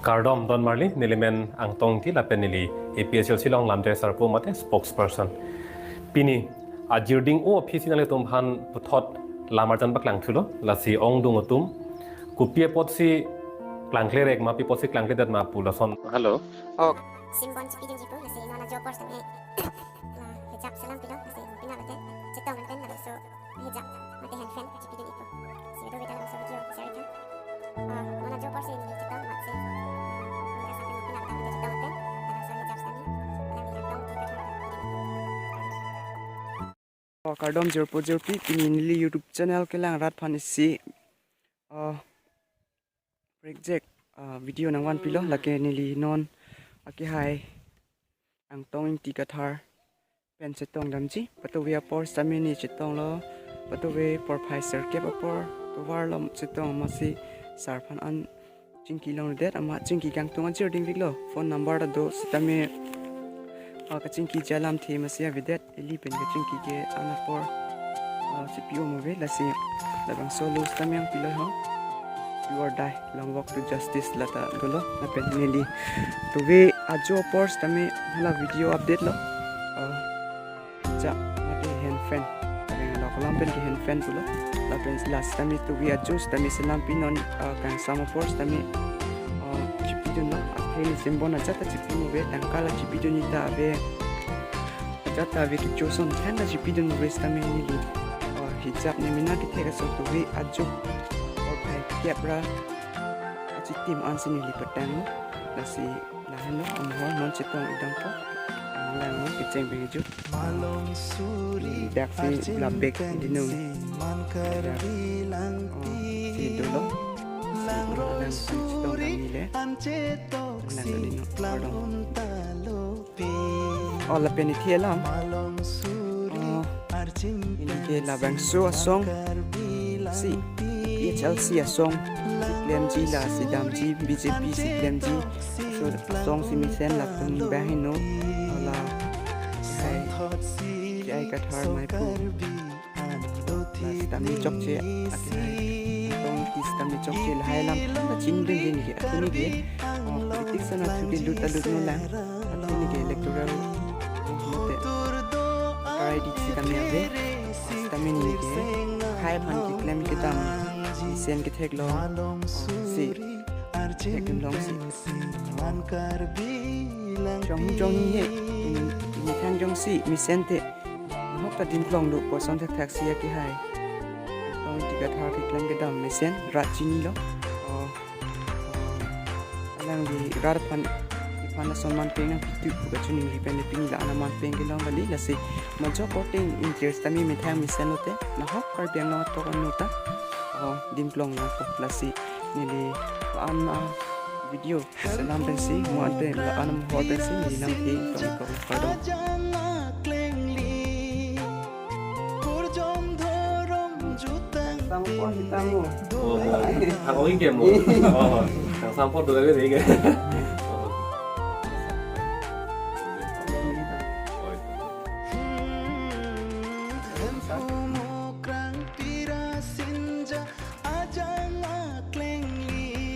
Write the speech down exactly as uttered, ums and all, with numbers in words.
Kardom don marli, nelimen Angtong Ingti lapen neli A P H L C along lamjai sarpo mate spokesperson. Pini ajirding o aphi si nanglitum aphan puthot lam arjan paklangthulo, lasi ongdung atum kopi apotsi klangklerek ma, pi apotsi klangkledet ma pu lason. Hello. Oh. Simbon chipidunji pu, lasi non ajo apor sitame la hijab selam pilo, lasi pinat lote chetong pen laso hijab mate hand fan chipidunji pu. Si do beta laso video share tha. Ah, non ajo apor si neli chetong matsi. Neli asap pen pinat lote chetong pen laso hijab sitame. Alang di Angtong Ingti Kathar. Oh, kardom jirpo jirpi, pini neli YouTube channel kelang rat aphan isi, ah, project, ah, video nangvanpilo, lake neli non akehai Angtong Ingti Kathar pen chetong damji, patuve apor sitame ne chetonglo, patuve porphai sirkep apor, tovar lom chetong amatsi sar aphan an chingki longledet, amat chingki kangtung ajirding viklo, phone number ta do sitame, ah, kachingkiji alamthe amatsi avedet, eli pen kachingki ke an apor, ah, chipi-o move, lasi labangso lo sitame nangpilo ho. Do or die, long walk to justice lata dolo, lapen neli tuve ajo apor sitame hala video update lo. Ah, ja, mate hand fan. Lapen lo kolam pen ke hand fan pulo. Lapen la sitame tuve ajo sitame selam pi non, ah, kangsam apor sitame, ah, chipidunlo. Athe ne simbon ajat ta chipi move, tangka la chipidunji ta ave. Ajat ta ave, kecho ason than ta chipidun move sitame neli, ah, hijab ne mena kethek ason tuve ajo porphai kep ra achitim ansi neli patanglo. Lasi lahenlo amohor non chetong idang po. Ang lang non kecheng bengju. Daksi blabek dinung. Dak, oh, si dolo. Si dolo lang chetong kami le. Lang dinung. Pardon. Oh, lapen ithi alam. Oh, ini ke labangso asong si P H L C asong si klemji, lasi damji, B J P si klemji. So asong si mesen lapen banghini, oh, la hai, J I Kathar maipo. Sitame chokche, akehai Angtong Ingti sitame chokche, lahai alam ta chinidunde neke, akhei neke, oh, politics ana thuke lut ta lut non lang, akhei neke electoral, oh, mate, karai dik sitame ave, sitame neke, hai aphan keklem kedam, mesen kethek long, oh, si, kethek long si. Jong, jong he, ini, ini thang jongsi, mesen te. Nahok ta dim plong do pu ason thakthak si akehai Angtong Ingti Kathar keklem kedam mesen rat chinilo. Oh, oh, alangli rat aphan, iphan lason manpeng nangpitu pu kachiningri pen pini la ana manpeng kelong kali, lasi majok korte interest tame methang mesen lote nahok Karbi Anglong atok anut ta, oh, dim plong long po, lasi neli la ana video selam pensi, mo ante la anam ho pensi, neli lamthe tong ikor, pardon. Tamo po, tamo. Oh, oh. Ang oi ke mo. Oh, ang sampo do lagi deh.